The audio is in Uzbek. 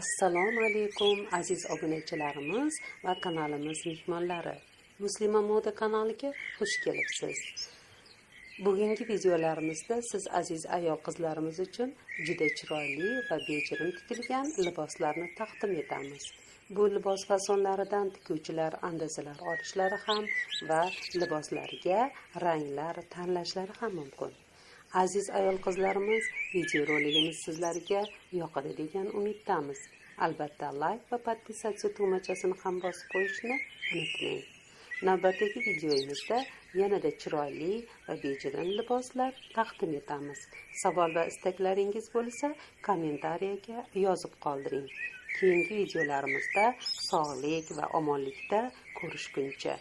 Assalomu alaykum aziz obunachilarimiz va kanalimiz mehmonlari. Muslima Moda kanaliga xush kelibsiz. Bugungi videolarimizda siz aziz ayol qizlarimiz uchun juda chiroyli va bejirim tikilgan liboslarni taqdim etamiz. Bu libos fasonlaridan tikuvchilar andazalar olishlari ham va liboslarga ranglar tanlashlari ham mumkin. Aziz ayol qizlarimiz, videoroligimiz sizlarga yoqadi degan umiddamiz. Albatta like va podpisatsiya tugmachasini ham bosib qo'yishni unutmang. Navbatdagi videomizda yanada chiroyli va bejirim liboslar taqdim etamiz. Savol va istaklaringiz bo'lsa, kommentariyaga yozib qoldiring. Keyingi videolarimizda sog'lik va omonlikda ko'rishguncha.